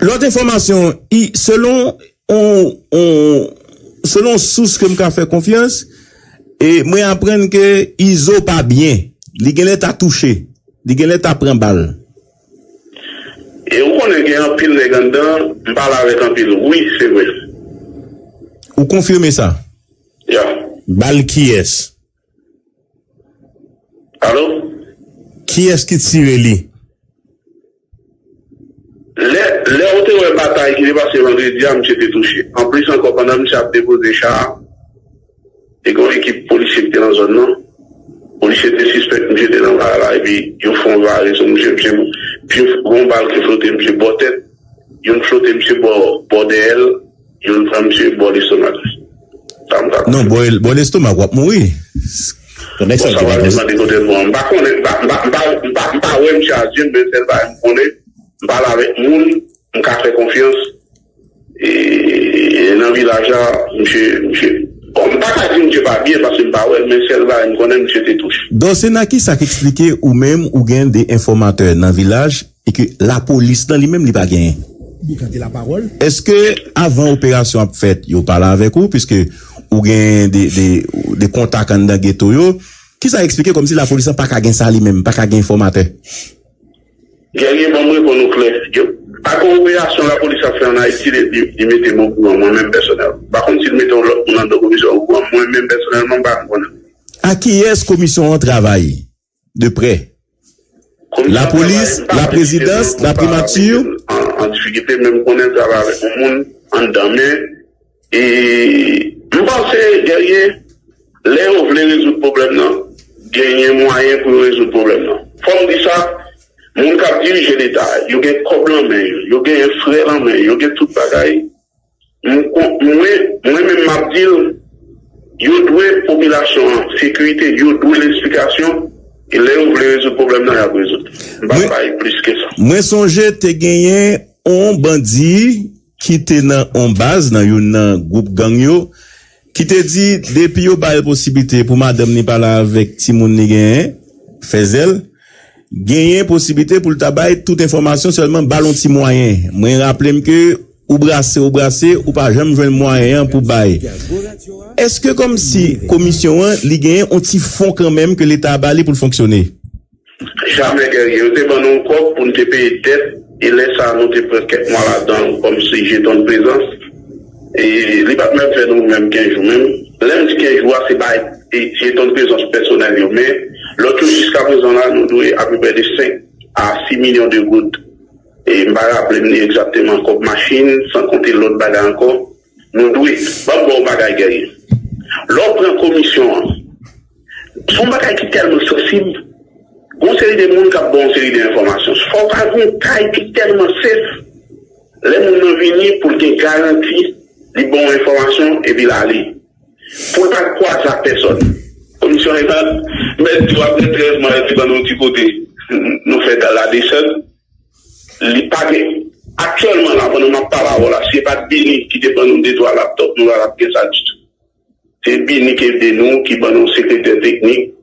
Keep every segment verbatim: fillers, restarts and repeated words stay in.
Lòt enfòmasyon, i, selon on, on, selon sous ke m ka fè konfyans, e mwen aprann ke Izo pa byen. Li genlè ta touche. Li genlè ta pran bal. E ou konnen gen anpil nèg anndan, m pale avèk anpil. Wi, se vre. Ou konfime sa? Ya. Bal kiyès? Alo? Kiyès ki tire li? Lè, lè ou te wè batay ki te pase vandredi a, misye te touche. Anplis ankò, pandan misye ap depoze cha a, te gen yon ekip polisye ki te nan zòn nan. Polisye te sispèk misye te nan bagay la, epi yo fè yon vare sou misye, misye, misye gen yon bal ki flote misye bò tèt, youn flote misye bò, bò dèyè l, youn pran misye bò lestomak li. Sa m ka konnen. Non, bò, bò lestomak, w ap mouri. Yon nèg Bon, sa sa ki w pa al konnen. Demande kote l pran. M pa konnen, m pa, m pa, m pa, m pa, m pa wè misye a zye m, men sèl bagay m konnen, m pale avèk moun, m ka fè konfyans. E nan vilaj la, misye, misye, bon, m pa ka di misye pa byen paske m pa wè l, men sèl bagay m konnen, misye te touche. Dòsena, kisa k eksplike ou menm ou gen de enfòmatè nan vilaj e ke lapolis nan li menm li pa genyen? Èske avan operasyon ap fèt, yo pale avèk ou, piske ou gen de, de, de kontak anndan geto yo? Kisa eksplike kòmsi lapolis lan pa ka gen sa li menm, pa ka gen enfòmatè? Guerrier, ban m reponn ou klè. Yo, pa gen operasyon lapolis ap fè ann Ayiti, li, li, li mete m okouran, mwen menm pèsonèl. M pa konn si l mete yon lòt moun anndan komisyon okouran, mwen menm pèsonèlman, m pa konn konnen. A kiyès komisyon an travay de prè? Komisyon Lapolis, travay, m pa laprezidans, felisite l, m pa laprimati? mete l an, an difikilte, men m konnen l travay avèk yon moun anndan, men e m panse, Guerrier, lè yo vle rezoud pwoblèm nan, genyen mwayen pou yo rezoud pwoblèm nan. Fò m di sa, moun k ap dirije Leta, yo gen kòb lan men yo, yo genyen frè lan men yo, yo gen tout bagay. M kon- Mwen, mwen menm m ap di l, yo dwe popilasyon an sekirite, yo dwe l esplikasyon, e lè yo vle rezoud pwoblèm nan, y ap rezoud. M pa Mwen- bay plis ke sa. Mwen sonje te genyen on bandi ki te nan on baz, nan youn nan gwoup gang yo, ki te di depi yo ba l posiblite pou madanm li pale avèk timoun li genyen, fè zèl, genyen posiblite pou l ta bay tout enfòmasyon, sèlman ba l on ti mwayen. Mwen raple m ke ou brase, ou brase, ou pa janm jwenn mwayen an pou bay. Èske kòmsi komisyon an, li genyen on ti fon kanmenm ke Leta ba li pou l fonksyone? Jamè, Guerrier. Yo te ban nou yon kòb pou n te peye dèt, e lè sa a, nou te pran kèk mwa ladan l kòmsi jeton de prezans. E li pa t menm fè nou menm kenz jou menm. Lè m di kenz jou a, se bay e jeton de prezans pèsonèl yo. Men, lòt yo, jiskaprezan la, nou dwe apeprè de senk a sis milyon de goud. E m pa raple m li egzakteman, kòb machin, san konte lòt bagay ankò. Nou dwe. Ban m ba w bagay, Guerrier. Lè w pran komisyon an, se yon bagay ki tèlman sansib. Gon seri de moun k ap ba w yon seri de enfòmasyon. Fò w pa gen yon kay ki tèlman sef. Lè moun nan vini, pou l gen garanti, li ba w enfòmasyon, epi l ale. Pou l pa kwaze ak pèsòn. Komisyon an, mèt di w apre trèz mwa, li ban nou ti kote, nou fè la desann. Li pa gen, aktyèlman la, pandan m ap pale avè w la, si se pa t Bini ki te ban nou de twa laptòp, nou pa t ap gen sa ditou. Se Bini ki ede nou, ki ban nou sekretè teknik,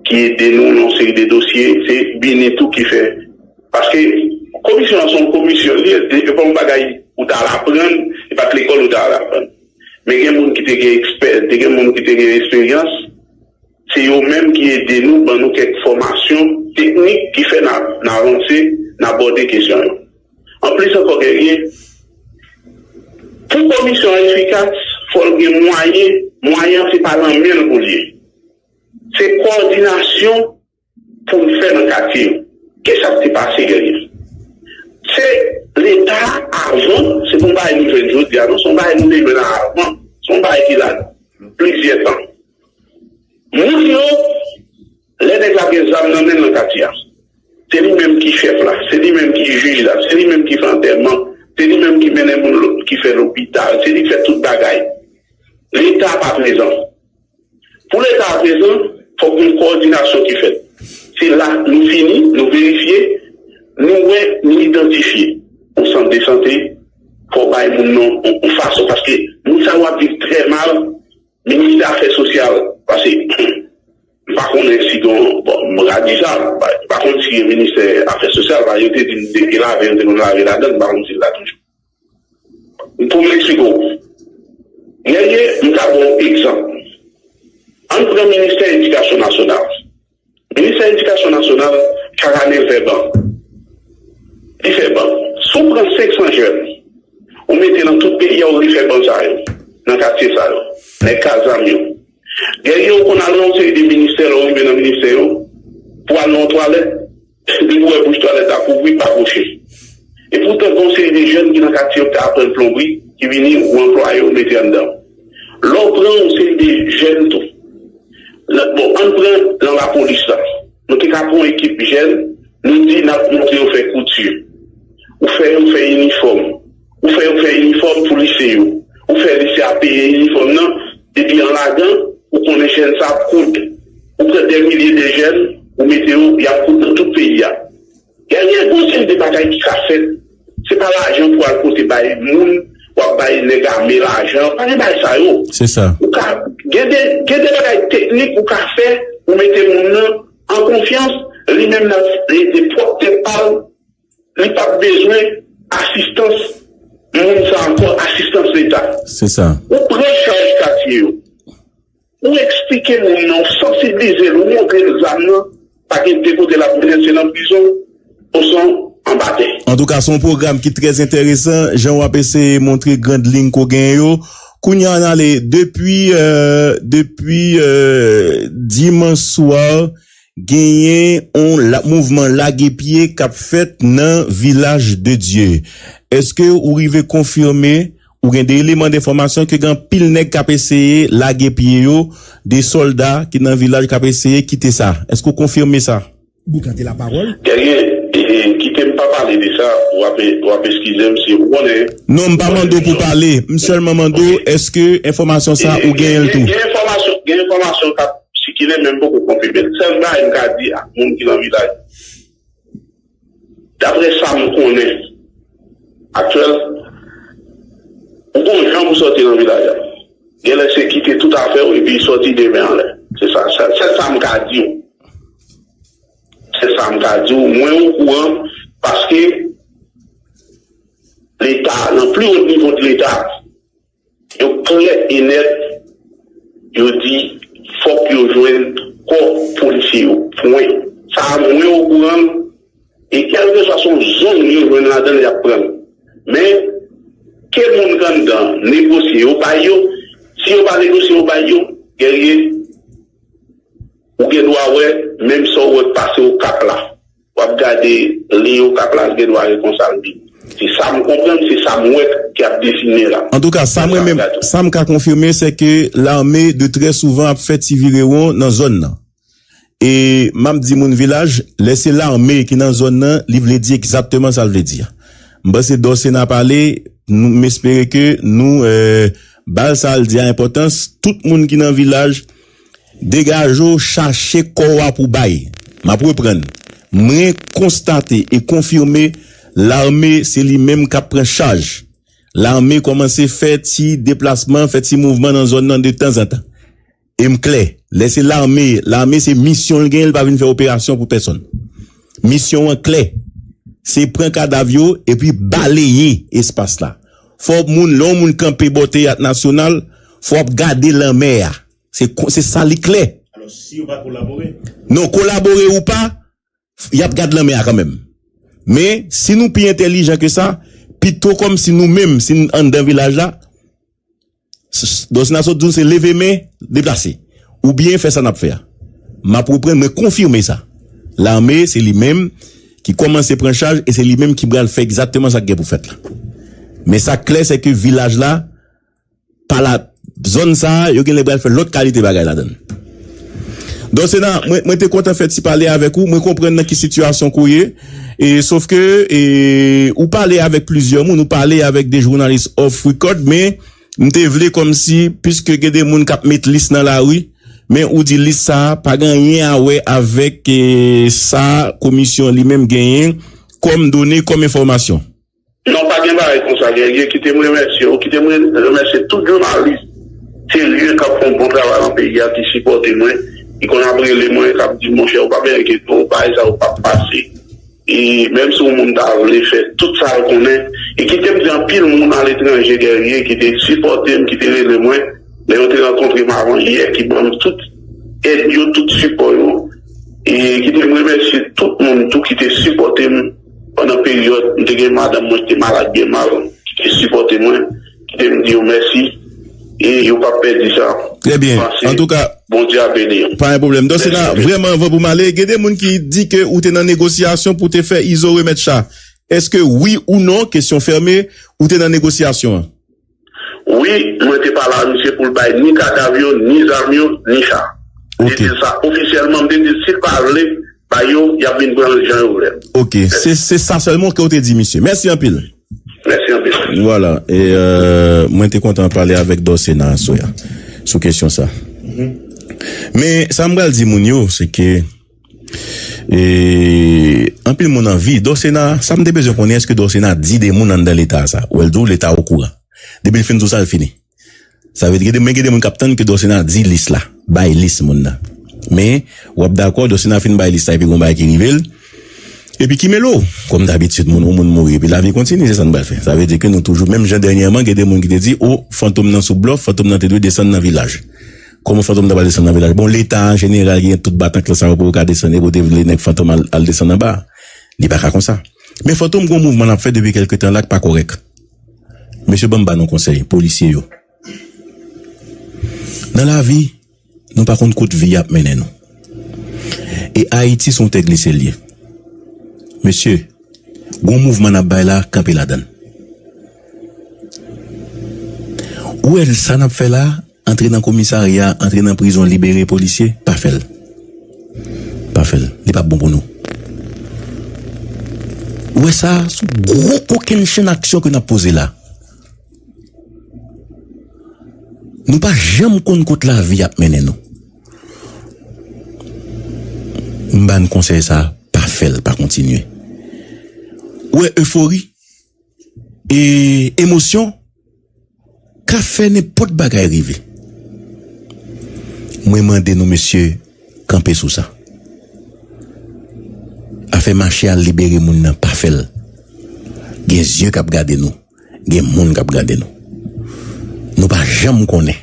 ki ede nou nan yon seri de dosye. Se Bini tou ki fè. Paske komisyon an se yon komisyon, li, e, e pa yon bagay ou t al aprann, e pa t lekòl ou t al aprann. Men gen moun ki te gen ekspè, te gen moun ki te gen eksperyans, se yo menm ki ede nou, ban nou kèk fòmasyon teknik ki fè n a, n avanse, n abòde kesyon yo. Anplis ankò, Guerrier, pou komisyon an efikas, fò l gen mwayen, mwayen an se pa nan men l pou l ye. Se kowòdinasyon pou n fè nan katye yo. Kisa k te pase, Guerrier? Se Leta avan, se pou yon bagay nou jwenn jodi a, non, se yon bagay nou te jwenn avan, se yon bagay ki la plizyè tan. Moun yo, lè nèg la gen zam nan men l nan katye a, se li menm ki chèf la, se li menm ki jij la, se li menm ki fè antèman, se li menm ki mennen moun lo- ki fè lopital, se li ki fè tout bagay. Leta pa prezan. Pou Leta a prezan, fòk gen kowòdinasyon ki fèt. Se la nou fini, nou verifye, nou wè, nou idantifye yon sant de sante, fò w bay moun nan yon, yon fason, paske moun sa yo ap viv trè mal, ministè afè sosyal, paske m pa konnen si gen, bon, m ka di sa, m pa, m pa konn si gen ministè afè sosyal, paske yo te di m depi lave, yo te konn lave ladan l, m pa konn si l la toujou. Pou m eksplike w. Guerrier, m ka ba w egzanp. Ann pran Ministè Edikasyon Nasyonal. Ministè Edikasyon Nasyonal, chak ane, l fè ban. Li fè ban. Si w pran senk san jèn, ou mete nan tout peyi a, ou refè ban sa yo, nan katye sa yo, nèg k ak zam yo. Guerrier, ou konn al nan yon seri de ministè, lè w rive nan ministè yo, pou al nan yon twalèt, depi w wè bouch twalèt la kouvri, pa pwoche. Epoutan, gen yon seri de jèn ki nan katye yo ki ta aprann plonbri, ki vini, ou anplwaye, ou mete anndan. Lè w pran yon seri de jèn tou, nan, bon, ann pran nan lapolis la. Nou te ka pran yon ekip jèn, nou di n ap montre yo fè kouti. Ou fè yo fè inifòm. Ou fè yo fè inifòm pou lise yo. Ou fè lise a peye inifòm nan, depi an ladan, ou konnen jèn sa ap koud. Ou pran dè milye de jèn, ou mete yo, y ap koud nan tout peyi a. Guerrier, gon seri de bagay ki ka fèt. Se pa lajan pou al pote bay moun, w ap bay nèg ame lajan, pa gen bagay sa yo. Se sa. Ou ka, gen de, gen de bagay teknik ou ka fè, ou mete moun nan an konfyans, li menm l ap ede pwòp tèt pa l, li p ap bezwen asistans moun sa ankò, asistans Leta. Se sa. Ou pran chaj katye yo. Ou eksplike moun nan, ou sansiblize l, ou montre l zam nan, pa gen de kote l ap mennen, se nan prizon, osnon anba tè. Antouka, se yon pwogram ki trè enteresan, jan w ap eseye montre grand liy ke w genyen yo. Kounye a, ann ale, depi, euh, depi, euh, dimanch swa, genyen yon la, mouvman lage pye k ap fèt nan Vilaj de Dye. Èske ou rive konfime, ou gen de eleman denfòmasyon ke gen anpil nèg k ap eseye lage pye yo, de sòlda ki nan vilaj k ap eseye kite sa? Èske ou konfime sa? Boukante lapawòl. Guerrier, e, e, kite m pa pale de sa, w ap, w ap eskize m si ou konnen. Non, m pa mande w pou pale, m sèlman mande w, èske enfòmasyon sa ou genyen l tou? Gen, gen enfòmasyon, gen enfòmasyon k ap sikile, men m poko konfime l. Sèl bagay m ka di ak moun ki nan vilaj, daprè sa m konnen, aktyèl, ou gon jan pou sòti nan vilaj la. Genlè se kite tout afè w epi sòti demen anlè. Se sa, se, se sa m ka di w. Se sa m ka di w. Mwen okouran paske Leta, nan pli wo nivo de Leta, yo klè e nèt, yo di fòk yo jwenn kò polisye yo. Pwen. Sa a, mwen okouran l, e kèlkeswa se yon zòn yo jwenn ladan l, y ap pran l. Men, ke moun k anndan negosye, yo bay yo. Si yo pa negosye, yo bay yo, Guerrier, ou gen dwa wè, menm sa w wè k pase Okap la. W ap gade liy Okap la, l gen dwa ret konsa l vin. Se sa m konprann, se sa m wè k ap desine la. Antouka, sa mwen menm, sa m ka konfime, se ke lame de trè souvan ap fè ti virewon nan zòn nan. E m ap di moun vilaj, lè se lame ki nan zòn nan, li vle di egzakteman sa l vle di a. M panse Dòsena pale, nou, m espere ke nou, euh, ba l sa l di a enpòtans. Tout moun ki nan vilaj, degaje w, chache kò w a pou bay. M ap reprann. Mwen konstate e konfime, lame se li menm k ap pran chaj. Lame kòmanse fè ti deplasman, fè ti mouvman nan zòn nan de tanzantan. E m klè, lè se lame, lame se misyon l genyen, l pa vin fè operasyon pou pèsonn. Misyon an klè, se pran kadav yo epi baleye espas la. Fò moun, lè yon moun kanpe bò Teyat Nasyonal, fò w ap gade lanmè a. Se, se sa li klè. Alò, si yo pa kolabore? Non, kolabore ou pa, y ap gad lanmè a kanmenm. Men, si nou pi entèlijan ke sa, pito kòmsi nou menm, si n anndan vilaj la, s-, s-, Dòsena sot di w se leve men, deplase. Oubyen fè sa n ap fè a. M ap reprann, mwen konfime sa. Lame, se li menm ki kòmanse pran chaj e se li menm ki pral fè egzakteman sa k gen pou fèt la. Men sa k klè, se ke vilaj la, pa la, zòn sa a, yo genlè pral fè lòt kalite bagay ladan l. Dòsena, mwen, mwen te kontan fè ti pale avèk ou. Mwen konprann nan ki sitiyasyon ke w ye. E, sof ke, e, ou pale avèk plizyè moun, ou pale avèk de jounalis off record, men m te vle kòmsi, piske gen de moun k ap met lis nan lari, men ou di lis sa a pa gen anyen a wè avèk, e, sa komisyon li menm genyen kòm done, kòm enfòmasyon. Non, pa gen bagay konsa, Guerrier. Kite m remèsye w, kite m re-, remèsye tout jounalis serye k ap fè yon bon travay nan peyi a, ki sipòte mwen, ki konn ap rele mwen, k ap di, monchè, ou pa bezwen enkyete w, bagay sa yo p ap pase. E menm si yon moun ta vle fè tout sa l konnen, e kite m di anpil moun aletranje, Guerrier, ki te sipòte m, ki te rele mwen, lè yo te rankontre m avan yè, ki ban m tout èd yo, tout sipò yo. E kite m remèsye tout moun tou ki te sipòte m pandan peryòd m te gen madanm mwen ki te malad byen mal, ki te sipòte mwen, kite m di yo mèsi. E yo p ap pèdi sa. Trè byen. Antouka, Bondye ap beni yo. Pa gen pwoblèm. Dòsena, vrèman, anvan pou m ale, gen de moun ki di ke ou te nan negosyasyon pou te fè Izo remèt cha. Èske wi ou non, kesyon fèmen, ou te nan negosyasyon an? Wi, mwen te pale a misye pou l bay ni kadav yo, ni zam yo, ni cha. M te di l sa ofisyèlman, m te di l si l pa vle bay yo, y ap vin pran l jan yo vle. Ok, se se sa sèlman ke w te di misye. Mèsi anpil. Mèsi anpil. Vwala, e euh, mwen te kontan pale avèk Dòsena aswè a sou kesyon sa. Men sa m pral di moun yo, se ke e anpil moun anvi Dòsena, sa m te bezwen konnen, èske Dòsena di de moun anndan leta sa? Ou wè l di w leta okouran. Depi l fin di w sa, l fini. Sa vle di, gen de, men gen de moun k ap tann ke Dòsena di lis la, bay lis moun nan. Men, w ap dakò, Dòsena fin bay lis la, epi gon bagay ki rive l. Epi ki mele w, kòm dabitid, moun, yon moun mouri, epi lavi kontinye, se sa n pral fè. Sa vle di ke nou toujou, menm jan dènyèman, gen de moun ki te di, o, fantom nan sou blòf, fantom nan te dwe desann nan vilaj. Kòman fantom nan pral desann nan vilaj? Bon, leta an jeneral gen tout batank lan sa yo pou yo ka desann, epi w te vle nèg fantom al, al desann anba. Li pa ka konsa. Men fantom gon mouvman l ap fè depi kèlke tan la k pa kòrèk. Mesye, ban m ba nou konsèy, polisye yo. Nan lavi, nou pa konn kot vi ap mennen nou. E Ayiti se yon tè glise l ye. Mesye, gon mouvman n ap bay la, kanpe ladan l. Ou wè sa n ap fè la, antre nan komisarya, antre nan prizon, libere polisye, pa fè l. Pa fè l. Li p ap bon pou nou. Ou wè sa, sou gwo kokennchenn aksyon ke n ap poze la. Nou pa janm konn kot lavi ap mennen nou. M ba n konsèy sa, pa fè l, pa kontinye. Ou wè efori, e emosyon, ka fè nenpòt bagay rive. Mwen mande nou, mesye, kanpe sou sa. Afè mache al libere moun nan, pa fè l. Gen zye k ap gade nou. Gen moun k ap gade nou. Nou pa janm konnen.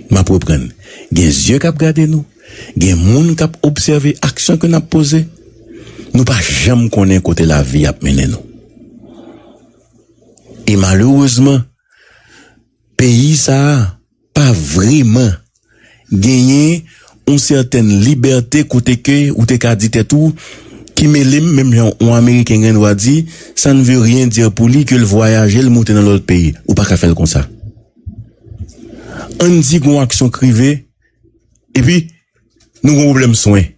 M ap reprann. Gen zye k ap gade nou. Gen moun k ap obsève aksyon ke n ap poze. Nou pa janm konnen kote lavi ap mennen nou. E malerezman, peyi sa a pa vrèman genyen yon sètèn libète kote ke ou te ka di tèt ou, ki mele m, menm jan yon Ameriken gen dwa di, ça ne veut rien dire pour lui que l vwayaje, l moute nan lòt peyi. Ou pa ka fè l konsa. Ann di gon aksyon k rive, epi nou gon pwoblèm swen.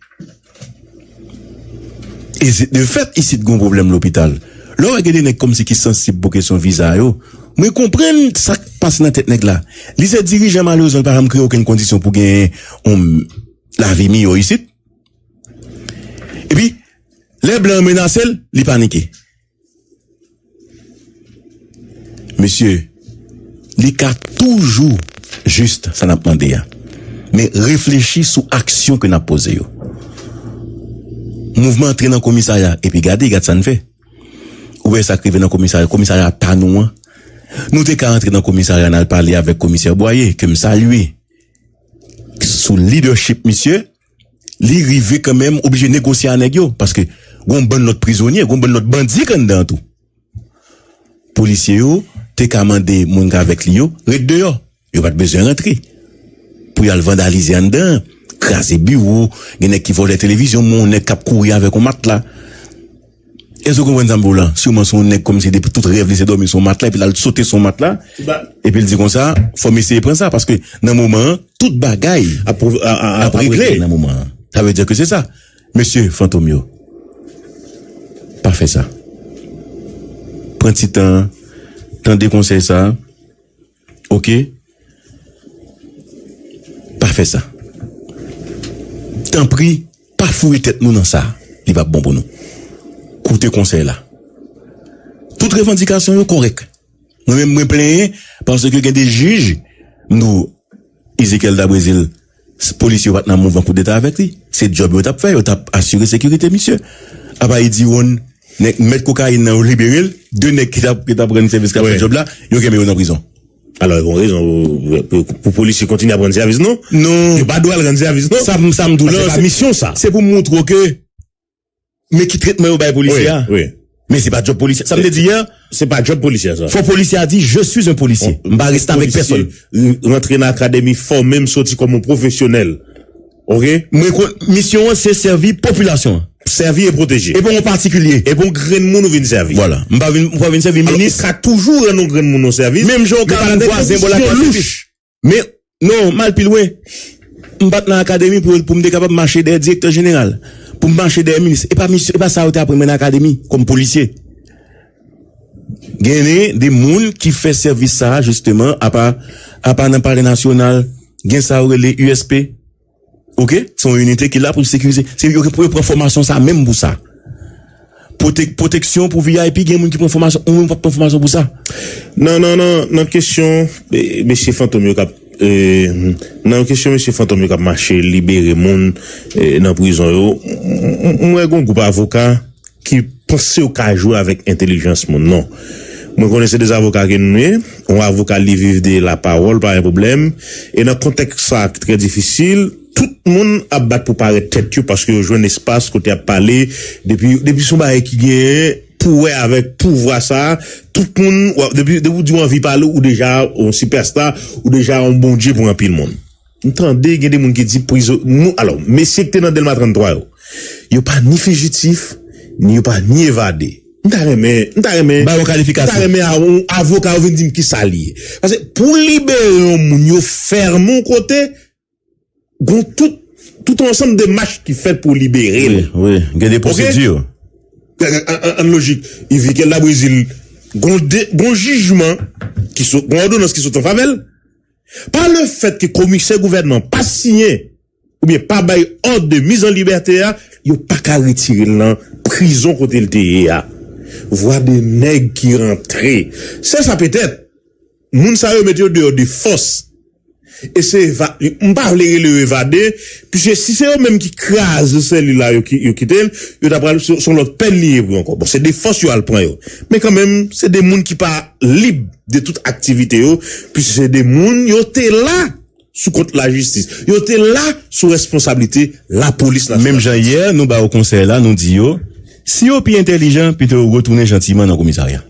E se, de fèt, isit gon pwoblèm lopital. Lè w wè gen de nèg kòmsi ki sansib pou kesyon viza yo, mwen konprann sa k pase nan tèt nèg la. Li se dirijan, malerezman, li pa janm kreye okenn kondisyon pou gen yon lavi miyò isit. Epi, lè blan an menase l, li panike. Mesye, li ka toujou jis sa n ap mande a. Men reflechi sou aksyon ke n ap poze yo. Mouvman antre nan komisarya, epi gade, gad sa n fè. Ou wè sa k rive nan komisarya, komisarya pa nou an. Nou te ka antre nan komisarya, n al pale avèk komisè Bwaye, ke m salye. Sou leadership misye, li rive kanmenm oblije negosye a nèg yo, paske gon bann lòt prizonye, gon bann lòt bandi k anndan an tou. Polisye yo te ka mande moun k avèk li yo ret deyò. Yo pa t bezwen rantre. Pou y al vandalize anndan, kraze biwo, gen nèg ki vòlè televizyon, men yon nèg k ap kouri avèk yon matla. Èske w konprann sa m di w la? Siman se yon nèg kòmsi depi tout rèv li se dòmi sou yon matla, epi l al sote sou yon matla, epi l di konsa, fò m eseye pran sa, paske nan moman an, tout bagay ap, ap regle nan moman an. Sa vle di ke se sa. Mesye, fantom yo, pa fè sa. Pran ti tan an, tande konsèy sa a. Oke? Pa fè sa. Tanpri, pa foure tèt nou nan sa. Li p ap bon pou nou. Koute konsèy la. Tout revandikasyon yo kòrèk. Mwen menm, mwen plenyen paske gen de jij, m di w, Ezekiel Dabrezil, polisye yo pa t nan mouvman koudeta avèk li. Se djòb yo t ap fè, yo t ap asire sekirite misye. Apa Eddie Ron, nèg mèt kokayin nan, yo libere l, de nèg ki t ap, ki t ap rann sèvis, k ap fè djòb la, yo kenbe yo nan prizon. Alò, gen rezon pou, pou, pou polisye kontinye ap rann sèvis, non? Non. Yo pa dwe al rann sèvis, non? Sa m, sa m di w la, se pa misyon sa. Se pou montre w ke men ki tretman yo bay polisye a. Wi, wi. Men se pa djòb polisye. Sa m te di yè, se pa djòb polisye sa. Fò polisye a di, je suis un policier. M pa restavèk pèsonn. Rantre nan akademi, fòme m, soti kòm yon pwofesyonèl. Oke? Mwen kon, misyon an se sèvi popilasyon an. Sèvi e pwoteje. E pa yon patikilye. E pa yon grenn moun ou vin sèvi. Vwala. M pa vin, m pa vin sèvi minis. Ou ka toujou rann yon grenn moun yon sèvis. Menm jan ou ka rann vwazen bò lakay sèvis. Men, non, m al pi lwen. M pa t nan akademi pou, pou m te kapab mache dèyè direktè jeneral, pou m mache dèyè minis. E pa misyon, e pa sa yo te aprann mwen nan akademi, kòm polisye. Genyen de moun ki fè sèvis sa a, jisteman, apa, apa nan Palè Nasyonal, gen sa yo rele U S P. Oke? Se yon inite ki la pou sekirize. Se yo ki pou yo pran fòmasyon sa a menm pou sa. Pwotek-, pwoteksyon pou V I P, gen moun ki pran fòmasyon, ou menm w ap pran fòmasyon pou sa. Nan, nan, nan, nan kesyon, e, mesye fantom yo k ap, e, nan kesyon mesye fantom yo k ap mache libere moun, e, nan prizon yo, m, m, m wè gen yon gwoup avoka ki panse yo ka jwe avèk entèlijans moun. Non. Mwen konnen se de avoka ke nou ye. Yon avoka li viv de lapawòl, pa gen pwoblèm. E nan kontèks sa ki trè difisil, tout moun ap bat pou parèt tèt yo paske yo jwenn espas kote y ap pale. Depi, depi se yon bagay ki genyen pou wè avèk pouvwa sa, tout moun, w ap, depi, depi w di w anvi pale, ou deja yon sipèsta, ou deja yon bondye pou anpil moun. M tande gen de moun ki di prizon, nou, alò, mesye ki te nan Dèlma trannntwa yo, yo pa ni fijitif, ni yo pa ni evade. M ta renmen, m ta renmen, ba yo kalifikasyon. M ta renmen a-, yon avoka yo vin di m ki sa li ye. Paske pou libere yon moun, yo fèmen yon kote, gon tout, tout yon ansanm demach ki fèt pou libere l. Wi, wi, gen de pwosedi. An, an, an lojik, Yvikel Labrésil, gon de, gon jijman ki sot, gon òdonans ki sot an favè l, pa lefèt ke komisè gouvènman pa siyen oubyen pa bay òd de miz an libète a, yo pa ka retire l nan prizon kote l te ye a. Vwa de nèg ki rantre. Se sa petèt, moun sa yo mete yo deyò de fòs. E se eva-, m pa vle rele yo evade, piske si se yo menm ki kraze sèlil la, yo ki-, yo kite l, yo ta pral se, se yon lòt pèn li ye pou yo ankò. Bon, se de fòs yo al pran yo. Men kanmenm, se de moun ki pa lib de tout aktivite yo, piske se de moun yo te la sou kont lajistis. Yo te la sou responsablite lapolis nasyonal. Menm jan yè, nou ba yo konsèy la, nou di yo, si yo pi entèlijan, pito yo retounen jantiman nan komisarya.